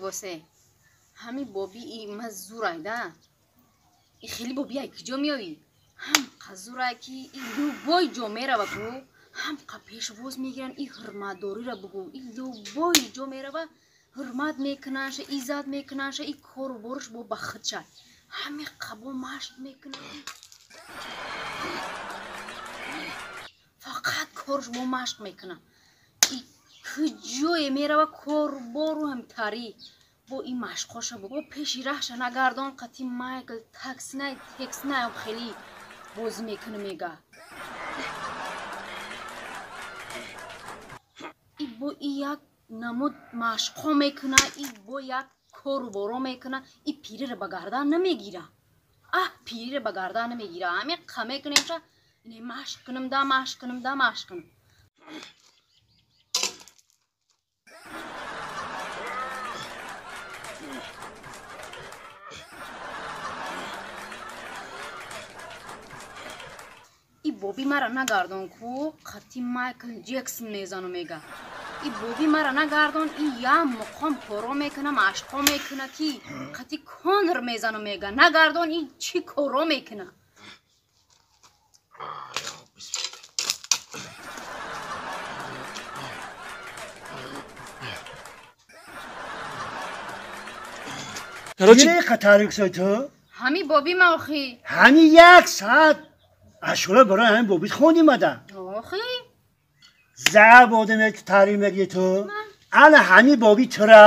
Босе ҳами боби и ма зурай да, и хели боби ай киҷо меоӣ? Ҳам қазурай ки и любой ҷо мерава ку, ҳам қа пешвоз мегиранд, и ҳурматдориро бугӯ, и любой ҷо мерава, ҳурмат мекунанша, иззат мекунанша, и кору борш бо ба худша ҳами қабо машқ мекунад, фақат корш бо машқ мекунад. И куҷое мерава, кору бору ҳамтарӣ бо ин машқоша бо пеши раҳша нагардон, қати Майкл таксинай текснай хеле бозӣ мекуна, мега. И бо и як намуд машқҳо мекуна, и бо як кору боро мекуна, и пириро ба гардан намегира. Аҳ, пириро ба гардан намегира. Ҳами қа мекунемша, ине машқ кунам да, машқ кунам да, машқ кунам. И боби мара нагардон ку, қати Майкл Ҷексон мезану, мега. И боби мара нагардон, и я муқом коро мекуна, машқо мекуна, ки қати Конор мезану, мега. Нагардон, и чӣ коро мекуна? Короче, қатарик ту? Ҳами боби ма охи. Ҳами як саат ашура барои ҳамин бобит хондим ада. Охи? Заб одам як таъриф мегӣ ту. Ана ҳами боби тура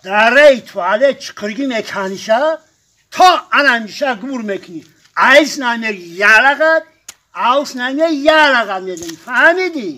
дараи туалет чиқиргӣ меканиша, то ана ҳамиша гур мекунӣ. Айс намеги ялағат, аус намеги ялағат мезанӣ. Фаҳмидӣ?